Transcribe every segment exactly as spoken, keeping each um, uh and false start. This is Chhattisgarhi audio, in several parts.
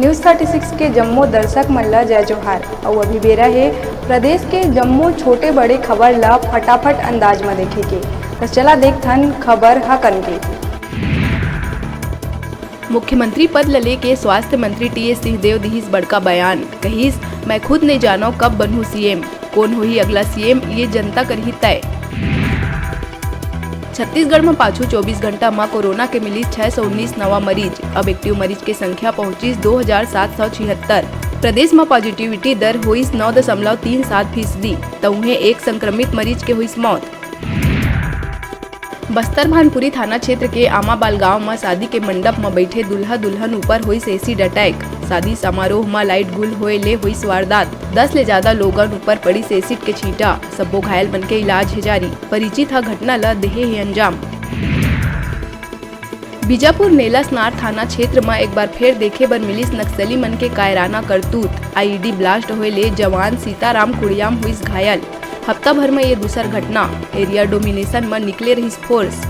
News thirty six के जम्मो दर्शक मन ला जय जोहार। अउ अभी बेरा हे प्रदेश के जम्मो छोटे बड़े खबर ला फटाफट अंदाज म देखे के। त चला देखथन खबर ह कन के। मुख्यमंत्री पद ल लेके स्वास्थ्य मंत्री टीएस सिंहदेव दिहिस बड़का बयान, कहिस, "मैं खुद नइ जानव कब बनहूं सीएम, कोन होही अगला सीएम, ये जनता करही तय।" छत्तीसगढ़ म पाछू चौबीस घंटा म कोरोना के मिलिस छह सौ उन्नीस नवा मरीज। अब एक्टिव मरीज के संख्या पहुंचिस दो हजार सात सौ छिहत्तर। प्रदेश म पॉजिटिविटी दर होइस नौ दशमलव तीन सात फीसदी, त उहें एक संक्रमित मरीज के होइस मौत। बस्तर भानपुरी थाना क्षेत्र के आमाबाल गांव म शादी के मंडप म बइठे दूल्हा दुल्हन ऊपर होइस एसिड अटैक। शादी समारोह म लाइट गुल होए ले होइस वारदात। दस ले जादा लोगन ऊपर पड़िस एसिड के छींटा। सब्बो घायल मन के इलाज हे जारी। परिचित ह घटना ल देहे हे अंजाम। बीजापुर नेलासनार थाना क्षेत्र म एक बार फेर देखे बर मिलिस नक्सली मन के कायराना करतूत। आईईडी ब्लास्ट होए ले जवान सीताराम कुड़ियाम होइस घायल। हफ्ता भर म ये दूसर घटना। एरिया डोमिनेशन म निकले रहिस फोर्स।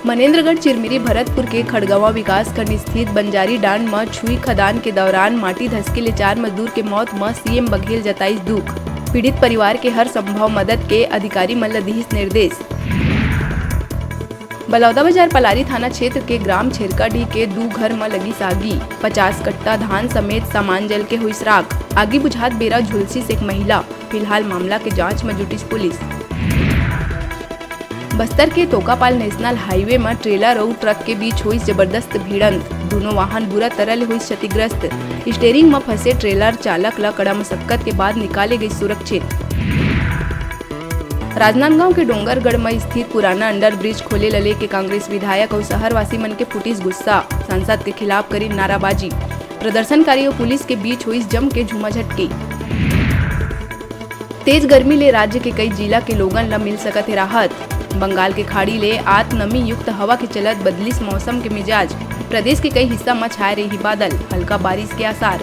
मनेन्द्रगढ़ चिरमिरी भरतपुर के खड़गवां विकासखंड स्थित बंजारी डांड म छुई खदान के दौरान माटी धसके ले चार मजदूर के मौत म सीएम बघेल जताइस दुख। पीड़ित परिवार के हर संभव मदद के अधिकारी मन ल दिहिस निर्देश। बलौदाबाजार पलारी थाना क्षेत्र के ग्राम छेरकाडीह के दू घर म लगिस आगी। पचास कट्टा धान समेत सामान जल के होइस राख। आगी बुझात बेरा झुलसिस एक महिला। फिलहाल मामला के जांच म जुटिस पुलिस। बस्तर के तोकापाल नेशनल हाईवे म ट्रेलर अउ ट्रक के बीच होइस जबरदस्त भिड़ंत। दूनों वाहन बुरा तरह ले होइस क्षतिग्रस्त। स्टीयरिंग म फंसे ट्रेलर चालक ल कड़ा मशक्कत के बाद निकाले गइस सुरक्षित। राजनांदगांव के डोंगरगढ़ म स्थित पुराना अंडर ब्रिज खोले ल लेके कांग्रेस विधायक अउ शहरवासी मन के फूटिस गुस्सा। सांसद के खिलाफ करिन नाराबाजी। प्रदर्शनकारी अउ पुलिस के बीच होइस जम के झूमाझटकी। तेज गर्मी ले राज्य के कई जिला के लोगन ल मिल सकत हे राहत। बंगाल के खाड़ी ले आत नमी युक्त हवा के चलत बदलिस मौसम के मिजाज। प्रदेश के कई हिस्सा म छाए रही बादल, हल्का बारिश के आसार।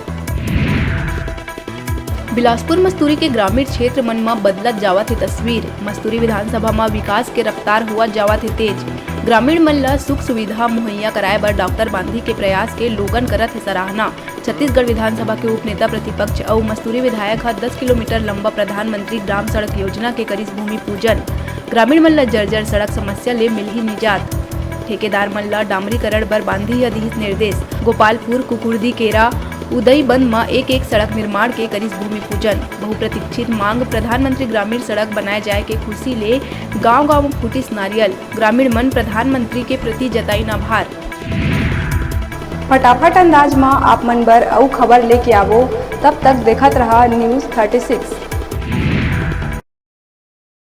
बिलासपुर मस्तूरी के ग्रामीण क्षेत्र मन म बदलत जावत हे तस्वीर। मस्तूरी विधानसभा म विकास के रफ्तार होवत जावत हे तेज। ग्रामीण मन ल सुख सुविधा मुहैया कराए बर डॉक्टर बांधी के प्रयास के लोगन करत हे सराहना। छत्तीसगढ़ विधानसभा के उपनेता प्रतिपक्ष अउ मस्तूरी विधायक ह दस किलोमीटर लंबा प्रधानमंत्री ग्राम सड़क योजना के करिस भूमि पूजन। ग्रामीण मन ल जर्जर सड़क समस्या ले मिलही निजात। ठेकेदार मन ल डामरीकरण बर बांधी ह दिहिस निर्देश। गोपालपुर, कुकुर्दी केरा, उदईबंद म एक-एक सड़क निर्माण के करिस भूमि पूजन। बहुप्रतीक्षित मांग प्रधानमंत्री ग्रामीण सड़क बनाए जाए के खुशी ले गांव-गांव म फूटिस नारियल। ग्रामीण मन प्रधानमंत्री के प्रति जताइन आभार। फटाफट अंदाज म आप मन बर अउ खबर लेके आवो, तब तक देखत रहा News thirty six।